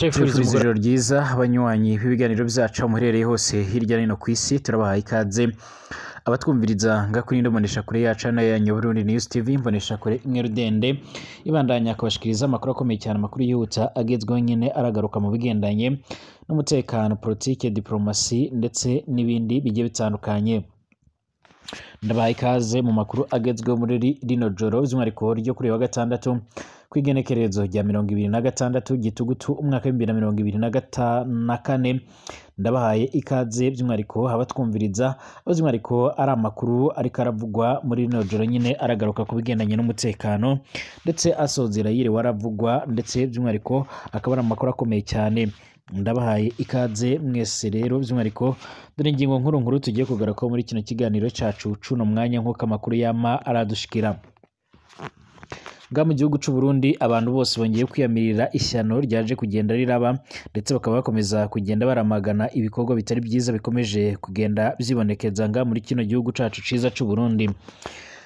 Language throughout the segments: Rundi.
Turifuriza ijoro ryiza abanywanyi b'ibiganiro byacu aho muherereye hose hirya no hino ku isi, turabahaye ikaze abatwumviriza ngakuri ino mboneshakure yacu hano ya Burundi News TV, mboneshakure imwe rudende ibandanya kubashikiriza amakuru akomeye cyane, amakuru yihuta agezweho nyine aragaruka mu bigendanye n'umutekano, politike, diplomasi ndetse n'ibindi bigiye bitandukanye. Ndabahaye ikaze mu makuru agezweho muri rino joro, by'umwihariko ryo kuri uyu wa gatandatu kw'igenekerezo rya 26 Gitugutu umwaka w'2024. Ndabahaye ikaze by'umwihariko abatwumviriza, aho by'umwihariko ari amakuru ariko aravugwa muri rino joro nyine aragaruka ku bigendanye n'umutekano ndetse asozera yiriwe aravugwa, ndetse by'umwihariko akaba ari amakuru akomeye cyane. Ndabahaye ikaze mwese rero, by'umwihariko dore ingingo nkuru nkuru tugiye kugarukaho muri kino kiganiro cyacu cuno mwanya nk'uko amakuru yama aradushikira. Nga mu gihugu c'u Burundi abantu bose bongeye kwiyamirira ishyano ryaje kugenda riraba, ndetse bakaba bakomeza kugenda baramagana ibikorwa bitari byiza bikomeje kugenda vyibonekeza nga muri kino gihugu cacu ciza c'u Burundi.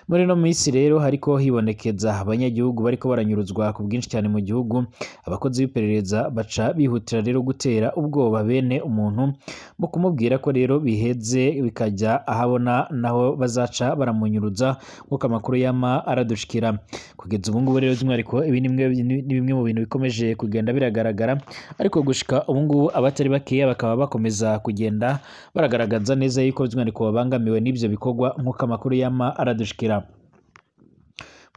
Muri ino minsi rero hariko hibonekeza abanyagihugu bariko baranyuruzwa ku bwinshi cyane mu gihugu. Abakozi b'iperereza baca bihutira rero gutera ubwoba bene umuntu mu kumubwira ko rero biheze bikajya ahabona naho bazaca baramunyuruza, nk'uko amakuru yama aradushikira. Kugeza ubu ngubu rero by'umwihariko ibi ni bimwe mu bintu bikomeje kugenda biragaragara, ariko gushika ubu ngubu abatari bakeya bakaba bakomeza kugenda baragaragaza neza yuko by'umwihariko babangamiwe n'ibyo bikorwa, nk'uko amakuru yama aradushikira.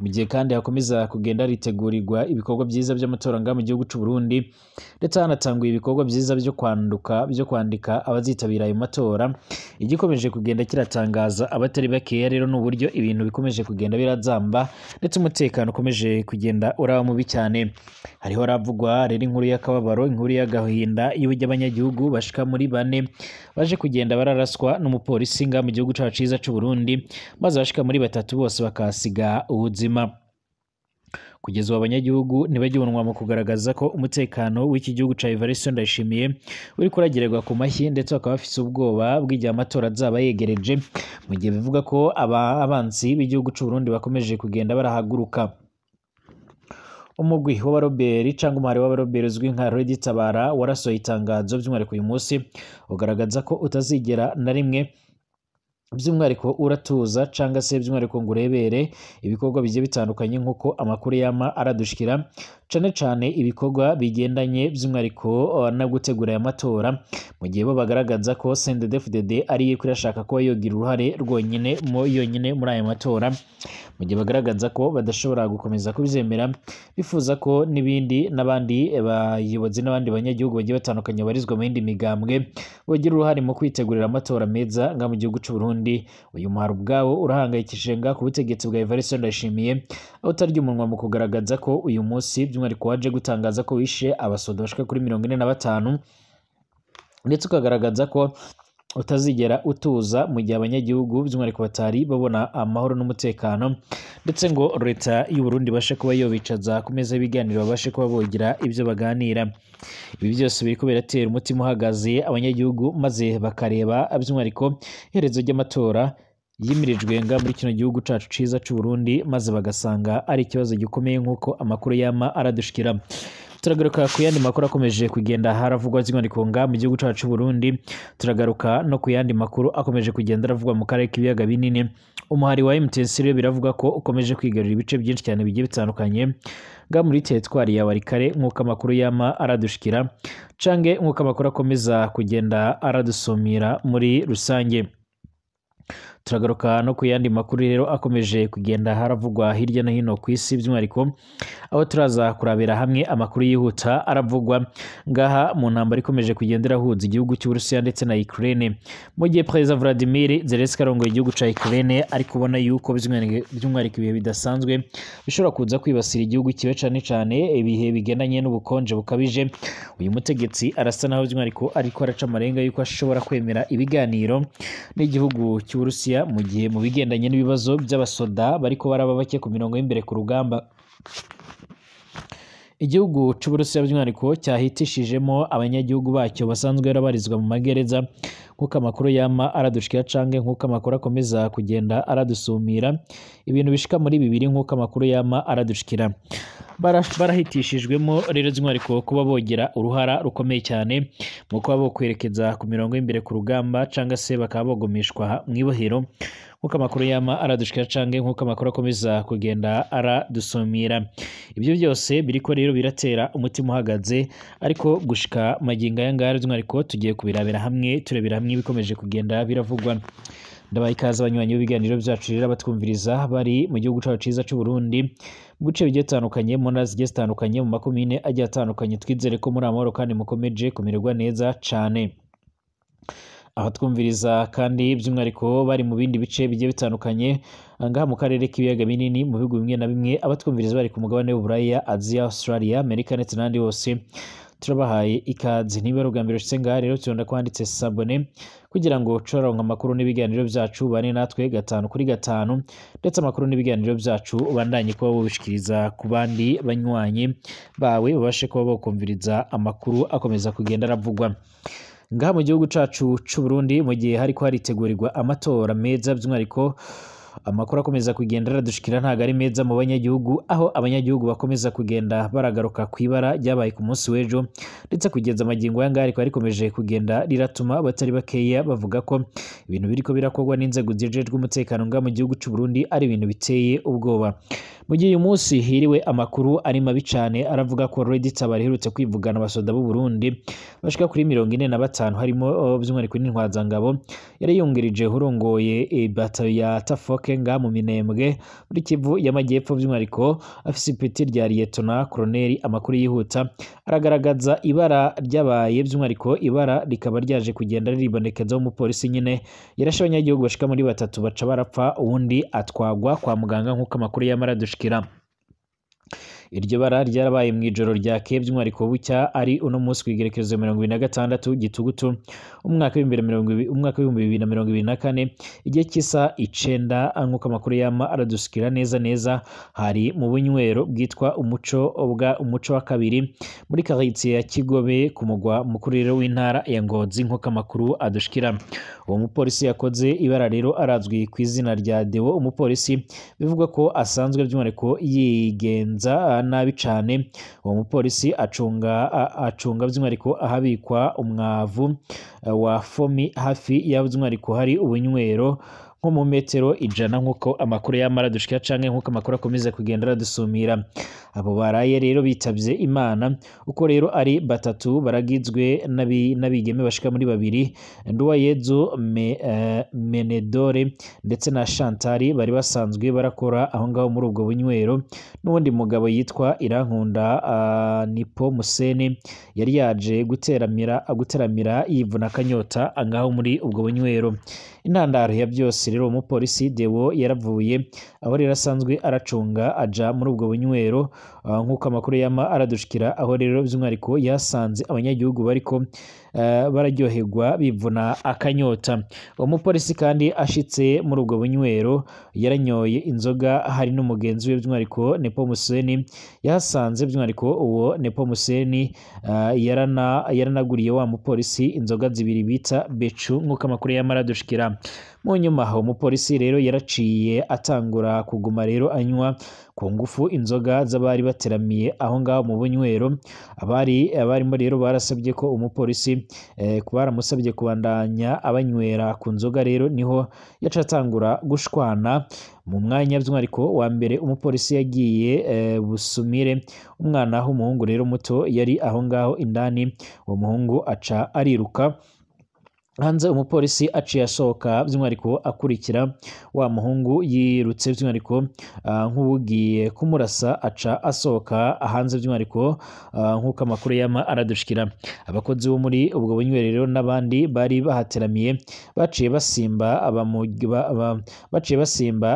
Mu gihe kandi hakomeza kugenda ritegurirwa ibikorwa byiza by'amatora ngaha mu gihugu c'u Burundi, ndetse hanatanguye ibikorwa byiza byo kwanduka byo kwandika abazitabira ayo matora. Igikomeje kugenda kiratangaza abatari bakeya rero n'uburyo ibintu bikomeje kugenda birazamba, ndetse umutekano ukomeje kugenda uraba mubi cyane. Hariho haravugwa rero inkuru y'akababaro, inkuru y'agahinda y'uburyo abanyagihugu bashika muri bane baje kugenda bararaswa n'umupolisi ngaha mu gihugu cacu ciza c'u Burundi, maze abashika muri batatu bose bakahasiga ubuzima. Kugeza ubu abanyagihugu ntibagibonwa mu kugaragaza ko umutekano w'iki gihugu ca Evariste Ndayishimiye uri kuragererwa ku mashyi, ndetse bakaba bafise ubwoba bw'igihe amatora azaba yegereje, mu gihe bivuga ko abansi b'igihugu c'u Burundi bakomeje kugenda barahaguruka. Umugwi w'abaroberi cyangwa umuhari w'abaroberi uzwi nka Redi Tabara warasohoye itangazo by'umwihariko uyu munsi ugaragaza ko utazigera na rimwe by'umwihariko uratuza cyangwa se by'umwihariko ngo urebere ibikorwa bigiye bitandukanye, nk'uko amakuru yama aradushikira, cane cane ibikorwa bigendanye by'umwihariko no gutegura aya matora, mu gihe bo bagaragaza ko CNDD-FDD ari yo irashaka kuba yogira uruhare rwonyine mu yonyine muri aya matora, mu gihe bagaragaza ko badashobora gukomeza kubyemera, bifuza ko n'ibindi n'abandi bayobozi n'abandi banyagihugu bagiye batandukanye babarizwa mu yindi migambwe bagira uruhare mu kwitegurira amatora meza nga mu gihugu c'u Burundi. Uyu muharo ubwawo urahangayikishije nga ku butegetsi bwa Evariste Ndayishimiye, aho utarya umunwa mu kugaragaza ko uyu munsi by'umwihariko waje gutangaza ko wishe abasoda bashika kuri 45, ndetse ukagaragaza ko utazigera utuza mu gihe abanyagihugu by'umwihariko batari babona amahoro n'umutekano, ndetse ngo leta y'u Burundi bashe kuba yobicaza ku meza y'ibiganiro, babashe kuba bogira ibyo baganira. Ibi byose biriko biratera umutima uhagaze abanyagihugu, maze bakareba by'umwihariko iherezo ry'amatora yimirijwe nga muri kino gihugu cacu ciza c'u Burundi, maze bagasanga ari ikibazo gikomeye nk'uko amakuru yama aradushikira. Turagaruka ku yandi makuru akomeje kugenda haravugwa by'umwihariko nga mu gihugu cacu c'u Burundi, turagaruka no ku yandi makuru akomeje kugenda aravugwa mu karere k'ibiyaga binini. Umuhari wa MTS rero biravuga ko ukomeje kwigarurira ibice byinshi cyane bigiye bitandukanye nga muri teritwari ya Walikare, nk'uko amakuru yama aradushikira cange nk'uko amakuru akomeza kugenda aradusumira muri rusange. Turagaruka no ku yandi makuru rero akomeje kugenda haravugwa hirya no hino ku isi, by'umwihariko aho turaza kurabira hamwe amakuru yihuta aravugwa ngaha mu ntambara ikomeje kugenda irahuza igihugu cy'Uburusiya ndetse na Ukraine, mu gihe Perezida Vladimir Zelensky arongoye igihugu ca Ukraine ari kubona yuko by'umwihariko ibihe bidasanzwe bishobora kuza kwibasira igihugu kiwe, cane cane ibihe bigendanye n'ubukonje bukabije. Uyu mutegetsi arasa naho by'umwihariko ariko araca amarenga yuko ashobora kwemera ibiganiro n'igihugu cy'Uburusiya mu gihe mu bigendanye n'ibibazo by'abasoda bariko baraba bake ku mirongo y'imbere ku rugamba. Igihugu c'Uburusiya by'umwihariko cyahitishijemo abanyagihugu bacyo basanzwe barabarizwa mu magereza, nk'uko amakuru yama aradushikira canke nk'uko amakuru akomeza kugenda aradusumira. ibintu bishika muri bibiri nk'uko amakuru yama aradushikira. Barahitishijwemo rero by'umwihariko kuba bogira uruhara rukomeye cyane mu kuba bokwerekeza ku mirongo y'imbere ku rugamba cyangwa se bakaba bogomeshwa mu ibohero nk'uko amakuru yama aradushikira canke nk'uko amakuru akomeza kugenda aradusumira. Ibyo byose biriko rero biratera umutima uhagaze, ariko gushika magingo aya ngaya by'umwihariko tugiye kubirabira hamwe, turebera hamwe ibikomeje kugenda biravugwa. Ndabaha ikaze abanywanyi b'ibiganiro byacu rero abatwumviriza bari mu gihugu cyacu ciza c'u Burundi, mu bice bigiye bitandukanye, mu ntara zigiye zitandukanye, mu makomine agiye atandukanye. Twizere ko muri amahoro kandi mukomeje kumererwa neza cane. Abatwumviriza kandi by'umwihariko bari mu bindi bice bigiye bitandukanye ngaha mu karere k'ibiyaga binini, mu bihugu bimwe na bimwe, abatwumviriza bari ku mugabane w'Uburaya, Aziya, Australia, Amerika ndetse n'ahandi hose, turabahaye ikaze. Niba ari ubwa mbere ushitse ngaha rero, turonda kwanditse s'abonner kugira ngo ushobore amakuru n'ibiganiro byacu, bane natwe gatanu kuri gatanu, ndetse amakuru n'ibiganiro byacu ubandanye kuba bubishikiriza ku bandi banywanyi bawe, babashe kuba bokumviriza amakuru akomeza kugenda aravugwa ngaha mu gihugu cacu c'u Burundi, mu gihe hariko haritegurirwa amatora meza. By'umwihariko amakuru akomeza kugenda aradushikira ntago ari meza mu banyagihugu, aho abanyagihugu bakomeza kugenda baragaruka ku ibara ryabaye ku munsi w'ejo, ndetse kugeza amagingo aya ngaya rikaba rikomeje kugenda riratuma abatari bakeya bavuga ko ibintu biriko birakorwa n'inzego zijejwe umutekano ngaha mu gihugu c'u Burundi ari ibintu biteye ubwoba. Mu gihe uyu munsi hiriwe amakuru ari mabi cane, aravuga ko Red Tabara iherutse kwivugana abasoda b'u Burundi bashika kuri 45, harimo by'umwihariko n'intwazangabo yari yungirije urongoye batayo ya Tafoke nga mu Minembwe muri Kivu y'Amajyepfo, by'umwihariko afise ipeti rya Lieutenant Colonel. Amakuru yihuta aragaragaza ibara ryabaye, by'umwihariko ibara rikaba ryaje kugenda riribonekeza umupolisi nyine yarashe abanyagihugu bashika muri batatu baca barapfa, uwundi atwagwa kwa muganga nk'uko amakuru yamara dushikira. Iryo bara ryarabaye mu ijoro ryakeye, by'umwihariko bucya ari uno munsi kw'igerekezo 26 Gitugutu umwaka w'2024, igihe cy'isa 9 nk'uko amakuru yama aradusikira neza neza. Hari mu bunywero bwitwa umuco bwa umuco wa kabiri muri quartier ya Kigobe ku mugwa mukuru rero w'intara ya Ngozi nk'uko amakuru adushikira. Uwo mupolisi yakoze ibara rero arazwi ku izina rya Deo, umupolisi bivugwa ko asanzwe by'umwihariko yigenza nabi cane. Uwo mupolisi acunga by'umwihariko ahabikwa umwavu wa fomi hafi y'aho by'umwihariko hari ubunywero nko mu metero 100 nk'uko amakuru yamara dushikira canke nk'uko amakuru akomeza kugenda aradusumira. Abo baraye rero bitavye Imana uko rero ari batatu, baragizwe n'abigeme bashika muri babiri, Nduwayezu Menedore ndetse na Chantari bari basanzwe barakora aho ngaho muri ubwo bunywero, n'uwundi mugabo yitwa Irankunda Nipo Museni yari yaje guteramira yivuna akanyota ngaho muri ubwo bunywero. Intandaro ya byose rero, umupolisi Deo yaravuye aho rero asanzwe aracunga aja muri ubwo bunywero nk'uko amakuru yama aradushikira, aho rero by'umwihariko yasanze abanyagihugu bariko bararyoherwa bivuna akanyota. Uwo mupolisi kandi ashitse muri ubwo bunywero yaranyoye inzoga, hari n'umugenzi we by'umwihariko Nepo Museni yahasanze. By'umwihariko uwo Nepo Museni yaranaguriye wa mupolisi inzoga zibiri bita becu nk'uko amakuru yama aradushikira. Mu nyuma aho umupolisi rero yaraciye atangura kuguma rero anywa ku ngufu inzoga z'abari bateramiye aho ngaho mu bunywero. Abarimo rero barasabye ko umupolisi baramusabye kubandanya abanywera ku nzoga, rero niho yaca atangura gushwana. Mu mwanya by'umwihariko wa mbere umupolisi yagiye busumire umwana w'umuhungu rero muto yari aho ngaho indani, uwo muhungu aca ariruka hanze, umupolisi aciye asohoka by'umwihariko akurikira wa muhungu yirutse by'umwihariko nk'ubugiye kumurasa, aca asohoka hanze by'umwihariko nk'uko amakuru yama aradushikira. Abakozi bo muri ubwo bunywero n'abandi bari bahateramiye baciye basimba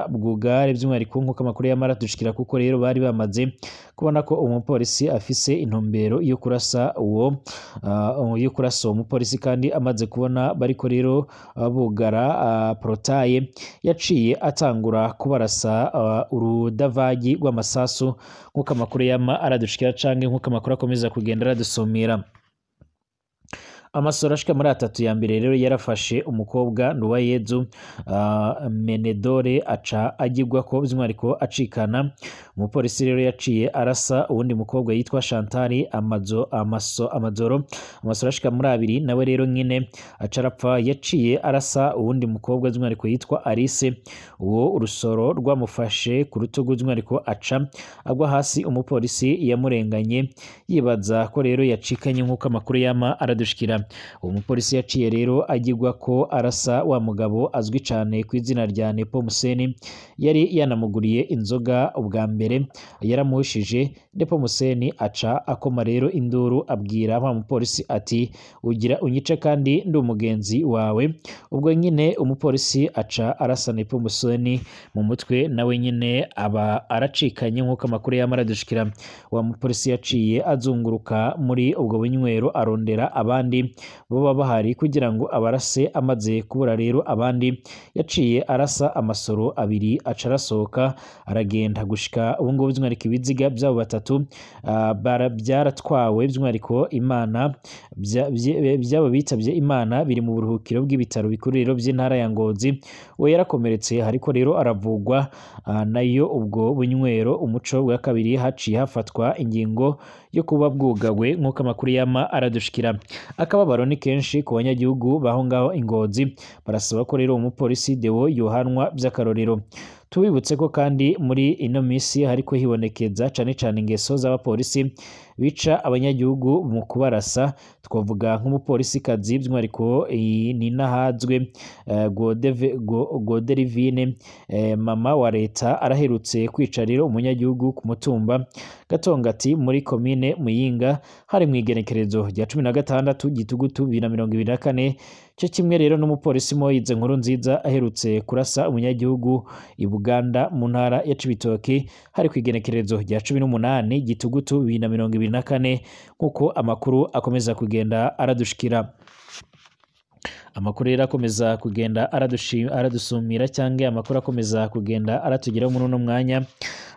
bwugare by'umwihariko nk'uko amakuru yama aradushikira, kuko rero bari bamaze kubona ko umupolisi afise intumbero yo kurasa uwo mupolisi, kandi amaze kubona bariko rero bugara porotaye yaciye atangura kubarasa urudavagi rw'amasasu nk'uko amakuru yama aradushikira canke nk'uko amakuru akomeza kugenda aradusumira. Amasoro ashika muri atatu ya mbere rero yarafashe umukobwa Nduwayezu Menedore aca agirwa ko by'umwihariko acikana. Umupolisi rero yaciye arasa uwundi mukobwa yitwa Chantal Amazoro, amasoro ashika muri abiri nawe rero nyine aca arapfa. Yaciye arasa uwundi mukobwa by'umwihariko yitwa Alice, uwo urusoro rwamufashe ku rutugu by'umwihariko aca agwa hasi. Umupolisi yamurenganye yibaza ko rero yacikanye nk'uko amakuru yama aradushikira. Uwo mupolisi yaciye rero agirwa ko arasa wa mugabo azwi cyane ku izina rya Nepo Museni, yari yanamuguriye inzoga ubwa mbere yaramuhushije. Nepo Museni aca akoma rero induru abwira wa mupolisi ati ugira unyice kandi ndi umugenzi wawe. Ubwo nyine umupolisi aca arasa Nepo Museni mu mutwe, nawe nyine aba aracikanye nk'uko amakuru yama aradushikira. Wa mupolisi yaciye azunguruka muri ubwo bunywero arondera abandi baba bahari kugira ngo abarase. Amaze kubura rero abandi yaciye arasa amasoro abiri aca arasohoka aragenda. Gushika ubu ngubu by'umwihariko ibiziga by'abo batatu byaratwawe by'umwihariko Imana by'abo bitavye Imana biri mu buruhukiro bw'ibitaro bikuru rero by'intara ya Ngozi. We yarakomeretse ariko rero aravugwa nayo ubwo bunywero. Umuco bwa kabiri haciye hafatwa ingingo yo kuba bwugawe nk'uko amakuru yama aradushikira. Akababaro ni kenshi ku banyagihugu baho ngaho Ingozi, barasaba ko rero umupolisi Deo yohanwa by'akarorero. Tubibutse ko kandi muri ino misi hariko hibonekeza cane cane ingeso z'abapolisi bica abanyagihugu mu kubarasa. Twavuga nk'umupolisi kazi by'umwihariko Ninahazwe Goderivine, mama wa leta, araherutse kwica rero umunyagihugu ku mutumba Gatongati muri komine Muyinga, hari mu igenekerezo rya 16 Gitugutu 2024. Cyo kimwe rero n'umupolisi Moyize Nkuru Nziza aherutse kurasa umunyagihugu i Buganda mu ntara ya Cibitoke, hari ku igenekerezo rya 18 Gitugutu 2024 nk'uko amakuru akomeza kugenda aradushikira. Amakuru rero akomeza kugenda aradusumira cyangwa amakuru akomeza kugenda aratugeraho muri uno mwanya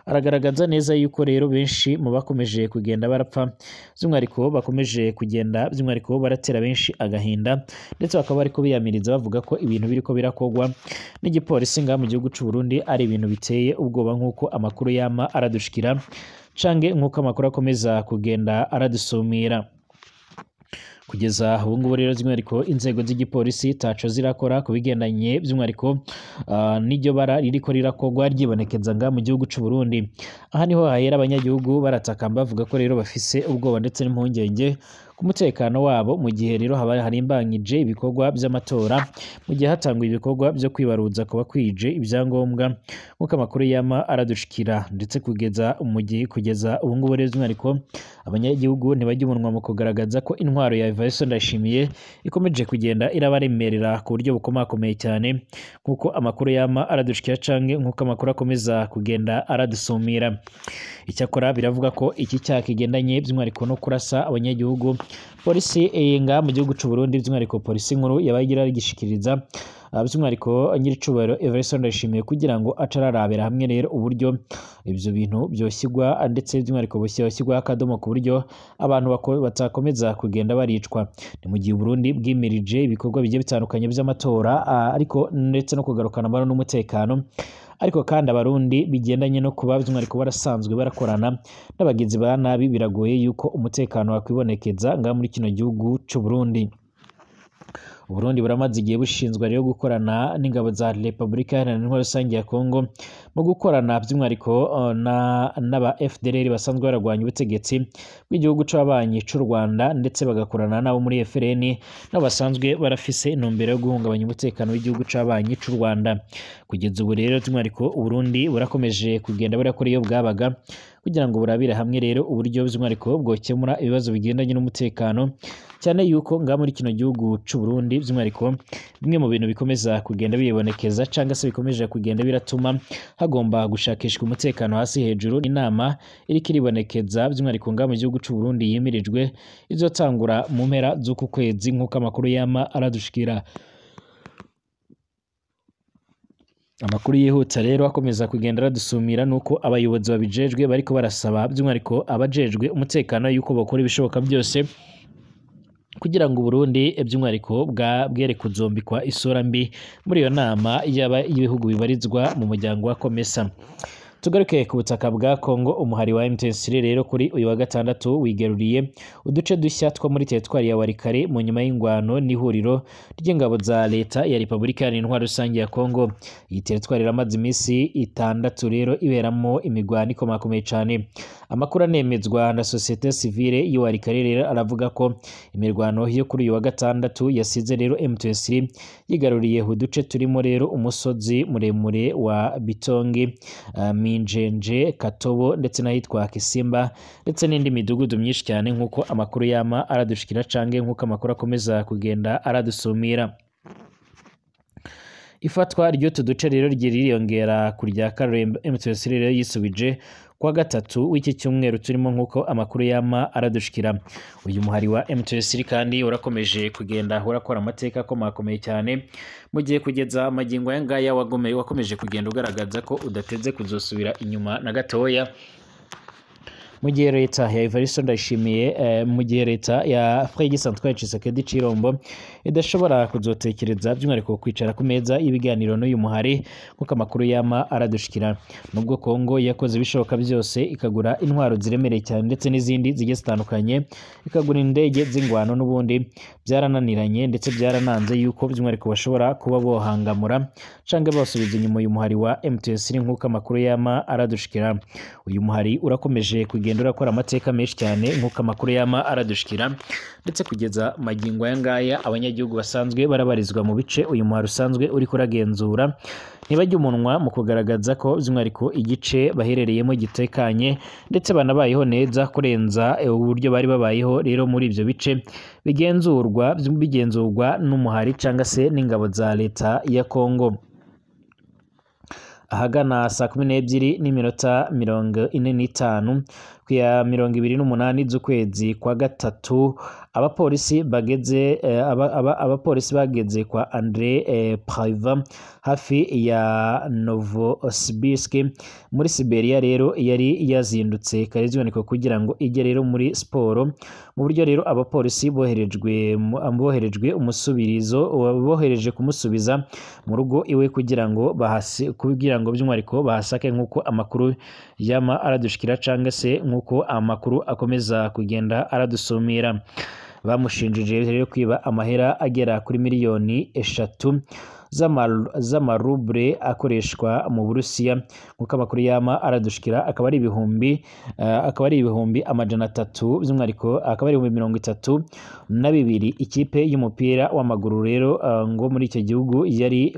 aragaragaza neza yuko rero benshi mu bakomeje kugenda barapfa by'umwihariko bakomeje kugenda by'umwihariko baratera benshi agahinda, ndetse bakaba bariko biyamiriza bavuga ko ibintu biriko birakogwa n'igipolisi ngaha mu gihugu c'u Burundi ari ibintu biteye ubwoba nk'uko amakuru yama aradushikira cange nk'uko amakuru akomeza kugenda aradusumira. Kugeza ubu ngubu rero by'umwihariko inzego z'igipolisi taco zirakora ku bigendanye by'umwihariko n'iryo bara ririko rirakogwa ryibonekeza nga mu gihugu c'u Burundi. Aha niho hahera abanyagihugu baratakamba bavuga ko rero bafise ubwoba ndetse n'impungenge ku mutekano wabo, mu gihe rero haba harimbanyije ibikorwa by'amatora, mu gihe hatanguye ibikorwa byo kwibaruza kuba kwije ibyangombwa nk'uko amakuru yama aradushikira. Ndetse kugeza mu gihe kugeza ubu ngubu rero by'umwihariko abanyagihugu ntibajya umunwa mu kugaragaza ko intwaro ya Evariste Ndayishimiye ikomeje kugenda irabaremerera ku buryo bukomakomeye cyane nk'uko amakuru yama aradushikira canke nk'uko amakuru akomeza kugenda aradusumira. Icyakora biravuga ko iki cyaha kigendanye by'umwihariko no kurasa abanyagihugu, polisi nga mu gihugu c'u Burundi by'umwihariko polisi nkuru yabaye igishikiriza by'umwihariko nyiricubahiro Evariste Ndayishimiye kugira ngo ace ararabira hamwe rero uburyo ibyo bintu byoshyirwa ndetse by'umwihariko bushyirwa akadomo ku buryo abantu batakomeza kugenda baricwa. Ni mu gihe Burundi bwimirije ibikorwa bigiye bitandukanye by'amatora ariko ndetse no kugarukana amahoro n'umutekano, ariko kandi abarundi bigendanye no kuba by'umwihariko barasanzwe barakorana n'abagizi ba nabi, biragoye yuko umutekano wakwibonekeza ngaha muri kino gihugu c'u Burundi. Uburundi buramaze igihe bushinzwe rero gukorana n'ingabo za Repubulika Iharanira Intwaro Rusange ya Kongo mu gukorana by'umwihariko n'aba FDLR basanzwe baragwanya ubutegetsi bw'igihugu c'abanyi c'u Rwanda, ndetse bagakorana n'abo muri FRN nabo basanzwe barafise intumbero yo guhungabanya umutekano w'igihugu c'abanyi c'u Rwanda. Kugeza ubu rero by'umwihariko Uburundi burakomeje kugenda burakora iyo bwabaga kugira ngo burabire hamwe rero uburyo by'umwihariko bwokemura ibibazo bigendanye n'umutekano, cyane yuko ngaha muri kino gihugu c'u Burundi by'umwihariko bimwe mu bintu bikomeza kugenda bibonekeza cyangwa se bikomeje kugenda biratuma hagomba gushakishwa umutekano hasi hejuru. Inama iriko iribonekeza by'umwihariko ngaha mu gihugu c'u Burundi yimirijwe izotangura mu mpera z'uku kwezi nk'uko amakuru yama aradushikira. Amakuru yihuta rero akomeza kugenda aradusumira nuko abayobozi babijejwe bariko barasaba by'umwihariko abajejwe umutekano yuko bakora ibishoboka byose kugira ngo Burundi by'umwihariko bwere kuzombikwa isura mbi muri iyo nama yaba y'ibihugu bibarizwa mu muryango wa COMESA. Tugaruke ku butaka bwa Kongo, umuhari wa M23 rero kuri uyu wa gatandatu wigaruriye uduce dushya two muri teritwari ya Walikale mu nyuma y'ingwano n'ihuriro ry'ingabo za leta ya Repubulika Iharanira Intwaro Rusange ya Kongo. Iyi teritwari iramaze iminsi 6 rero iberamo imigwano ikomakomeye cyane. Amakuru anemezwa na societe civile y'i Walikale rero aravuga ko imirwano yo kuri uyu wa gatandatu yasize rero M23 yigaruriye uduce turimo rero umusozi muremure wa Bitongi, Minjenje, Katobo ndetse n'ahitwa Kisimba ndetse n'indi midugudu myinshi cyane, nk'uko amakuru yama aradushikira cange nk'uko amakuru akomeza kugenda aradusumira. Ifatwa ry'utu duce rero ririyongera ku rya Karembe M23 rero yisubije kwa gatatu w'iki cyumweru turimo, nk'uko amakuru yama aradushikira. Uyu muhari wa M23 kandi urakomeje kugenda urakora amateka akomakomeye cyane, mu gihe kugeza magingo aya ngaya wakomeje kugenda ugaragaza ko udateze kuzosubira inyuma na gatoya. Mu gihe leta ya Evariste Ndayishimiye, mu gihe leta ya Félix Antoine Tshisekedi Tshilombo idashobora kuzotekereza by'umwihariko kwicara ku meza y'ibiganiro n'uyu muhari, nk'uko amakuru yama aradushikira. Nubwo Kongo yakoze ibishoboka byose ikagura intwaro ziremereye cyane ndetse n'izindi zigiye zitandukanye, ikagura indege z'ingwano, n'ubundi byarananiranye ndetse byarananze yuko by'umwihariko bashobora kuba bohangamura canke basubiza inyuma uyu muhari wa M23, nk'uko amakuru yama aradushikira. Uyu muhari urakomeje kugenda urakora amateka menshi cyane, nk'uko amakuru yama aradushikira, ndetse kugeza magingo aya ngaya abanyagihugu basanzwe barabarizwa mu bice uyu muhari usanzwe uri kuragenzura ntibajye umunwa mu kugaragaza ko by'umwihariko igice baherereyemo gitekanye ndetse banabayeho neza kurenza uburyo bari babayeho rero muri ibyo bice bigenzurwa n'umuhari cyangwa se n'ingabo za leta ya Kongo. Ahagana saa 12:45 ku ya 28 z'ukwezi kwa gatatu, abapolisi bageze abapolisi bageze kwa Andre Paiva hafi ya Novosibirsk muri Siberia rero yari yazindutse kare ziboneka kugira ngo ijye rero muri siporo. Mu buryo rero abapolisi boherejwe umusubizo bohereje kumusubiza mu rugo iwe kugira ngo by'umwihariko bahasake, nk'uko amakuru yama aradushikira cyangwa se nk'uko amakuru akomeza kugenda aradusumira. Bamushinjije rero kwiba amahera agera kuri miliyoni 3 z'amarubre akoreshwa mu Burusiya, nk'uko amakuru yama aradushikira, akaba ari ibihumbi 300 by'umwihariko akaba ari 32,000. Ikipe y'umupira w'amaguru rero ngo muri icyo gihugu yari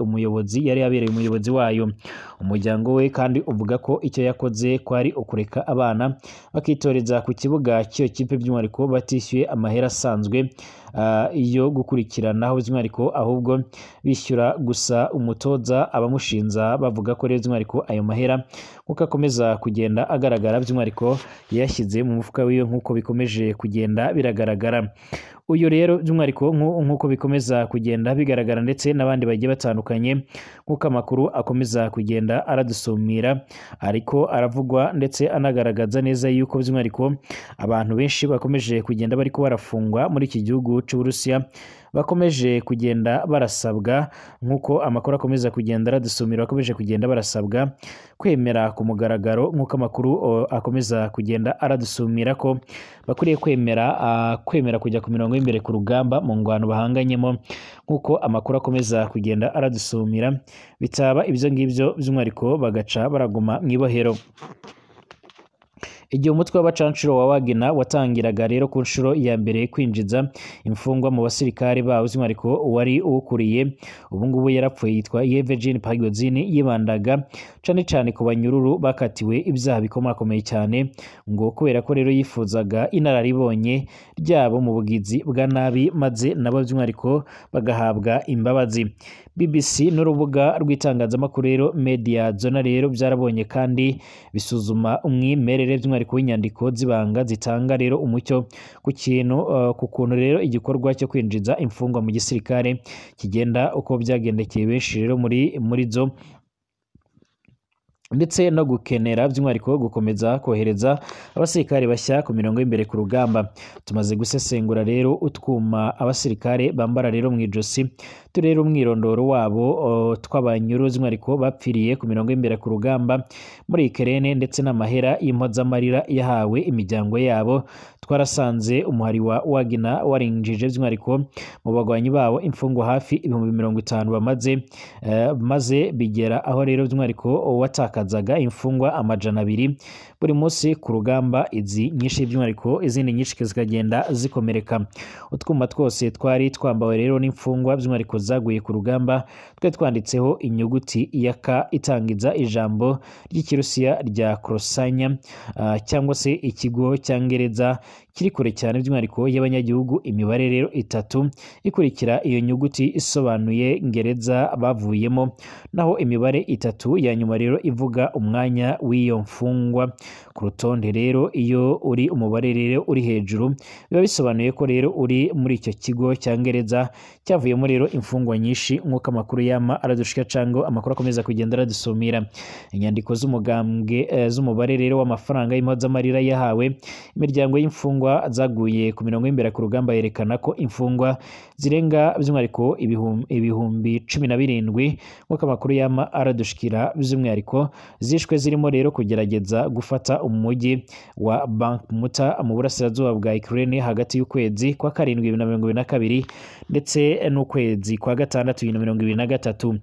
yabereye umuyobozi wayo. Umuryango we kandi uvuga ko icyo yakoze kwari ukureka abana bakitoreza ku kibuga cy'iyo kipe by'umwihariko batishyuye amahera asanzwe iyo gukurikiranaho by'umwihariko, ahubwo bishyura gusa umutoza. Abamushinza bavuga ko rero by'umwihariko ayo mahera nkuko akomeza kugenda agaragara by'umwihariko yashyize mu mufuka wiwe, nkuko bikomeje kugenda biragaragara. Uyu rero by'umwihariko nkuko bikomeza kugenda bigaragara ndetse n'abandi bagiye batandukanye, nkuko amakuru akomeza kugenda aradusumira, ariko aravugwa ndetse anagaragaza neza yuko by'umwihariko abantu benshi bakomeje kugenda bariko barafungwa muri iki gihugu cy'Uburusiya, bakomeje kugenda barasabwa, nkuko amakuru akomeza kugenda aradusumira, bakomeje kugenda barasabwa kwemera ku mugaragaro, nkuko amakuru akomeza kugenda aradusumira ko bakwiriye kwemera kujya ku mirongo y'imbere ku rugamba mu ngwano bahanganyemo, nkuko amakuru akomeza kugenda aradusumira. Bitaba ibyo ngibyo by'umwihariko bagaca baraguma mu ibohero. Igihe umutwe w'abacanshuro wa Wagner watangiraga rero ku nshuro ya mbere kwinjiza imfungwa mu basirikare bawo, by'umwihariko wari uwukuriye ubu ngubu yarapfuye yitwa Yevgeny Prigozhin, yibandaga cane cane ku banyururu bakatiwe ibyaha bikomakomeye cyane, ngo kubera ko rero yifuzaga inararibonye ryabo mu bugizi bwa nabi, maze nabo by'umwihariko bagahabwa imbabazi. BBC n'urubuga rw'itangazamakuru rero Media Zona rero byarabonye kandi bisuzuma umwimerere by'umwihariko w'inyandiko z'ibanga zitanga rero umucyo ku kintu ku kuntu rero igikorwa cyo kwinjiza imfungwa mu gisirikare kigenda, uko byagendekeye benshi rero muri zo. ndetse no gukenera by'umwihariko gukomeza kohereza abasirikare bashya ku mirongo y'imbere ku rugamba. Tumaze gusesengura rero utwuma abasirikare bambara rero mu ijosi, turere umwirondoro wabo tw'abanyuru by'umwihariko bapfiriye ku mirongo y'imbere ku rugamba muri Ukraine, ndetse n'amahera y'impozamarira yahawe imiryango yabo. Twarasanze umuhari wa Wagner warinjije by'umwihariko mu bagwanyi babo imfungwa hafi 50,000 bamaze maze bigera aho rero by'umwihariko watakazaga imfungwa 200 buri munsi ku rugamba, izi nyinshi by'umwihariko izindi nyinshi zikagenda zikomereka. Utwuma twose twari twambawe rero n'imfungwa by'umwihariko zaguye ku rugamba twe twanditseho inyuguti ya K itangiza ijambo ry'Ikirusiya rya Krosanya cyangwa se ikigo cyangereza kiri kure cyane by'umwihariko y'abanyagihugu. Imibare rero 3 ikurikira iyo nyuguti isobanuye ngereza bavuyemo, naho imibare 3 ya nyuma rero ivuga umwanya w'iyo mfungwa ku rutonde. Rero iyo uri umubare rero uri hejuru biba bisobanuye ko rero uri muri icyo kigo cyangereza cyavuyemo rero imfungwa nyinshi, nk'uko amakuru yama aradushika cyangwa amakuru akomeza kugenda aradusumira. Inyandiko z'umugambwe z'umubare rero w'amafaranga y'impozamarira yahawe imiryango y'imfungwa zaguye ku mirongo y'imbere ku rugamba yerekana ko imfungwa zirenga by'umwihariko 17,000, nk'uko amakuru yama aradushikira by'umwihariko zishwe zirimo rero kugerageza gufata umujyi wa Bakhmut mu burasirazuba bwa Ukraine hagati y'ukwezi kwa karindwi 2022 ndetse n'ukwezi kwa gatandatu 2023.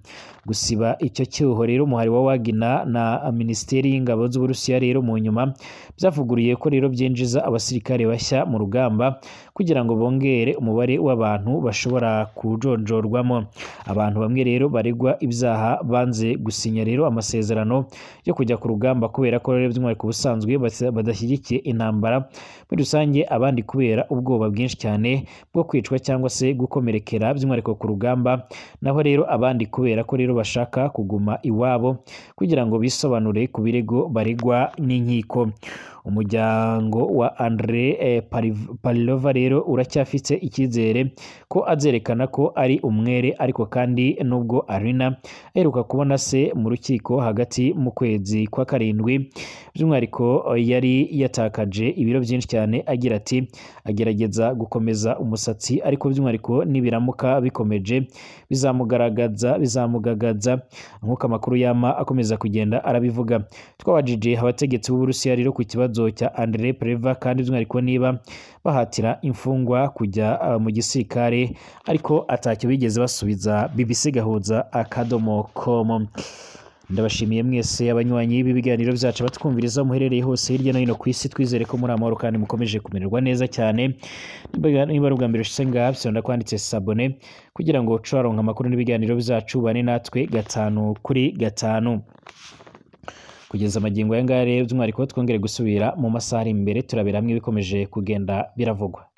Gusiba icyo cyuho rero umuhari wa Wagner na Minisiteri y'Ingabo z'Uburusiya rero mu nyuma byavuguriye ko rero byinjiza abasirikare bashya mu rugamba kugira ngo bongere umubare w'abantu bashobora kujonjorwamo. Abantu bamwe rero baregwa ibyaha banze gusinya rero amasezerano yo kujya ku rugamba kubera ko rero by'umwihariko ubusanzwe badashyigikiye intambara muri rusange, abandi kubera ubwoba bwinshi cyane bwo kwicwa cyangwa se gukomerekera by'umwihariko ku rugamba, naho rero abandi kubera ko rero bashaka kuguma iwabo kugira ngo bisobanure ku birego baregwa n'inkiko. Umuryango wa Andre Palilova rero uracyafite icyizere ko azerekana ko ari umwere, ariko kandi nubwo Arina aheruka kubona se mu rukiko hagati mu kwezi kwa karindwi by'umwihariko yari yatakaje ibiro byinshi cyane, agira ati agerageza gukomeza umusatsi ariko by'umwihariko nibiramuka bikomeje bizamugaragaza bizamugagaza, nk'uko amakuru yama akomeza kugenda arabivuga. Twabajije abategetsi b'Uburusiya rero ku kibazo cya Andre Preva kandi by'umwihariko niba bahatira imfungwa kujya mu gisirikare, ariko atacyo bigeze basubiza. BBC Gahuza akadomo com. Ndabashimiye mwese abanywanyi b'ibiganiro byacu batwumviriza muherereye hose hirya no hino ku isi, twizere ko muri amahoro kandi mukomeje kumererwa neza cyane. Niba ari ubwa mbere ushitse ngaha, bisonda kwanditse sabone kugira ngo ucaronka amakuru n'ibiganiro byacu, bane natwe 5 kuri 5 kugeza amagingo aya ngaya. Rero by'umwihariko twongere gusubira mu masaha ari imbere turabera hamwe bikomeje kugenda biravugwa.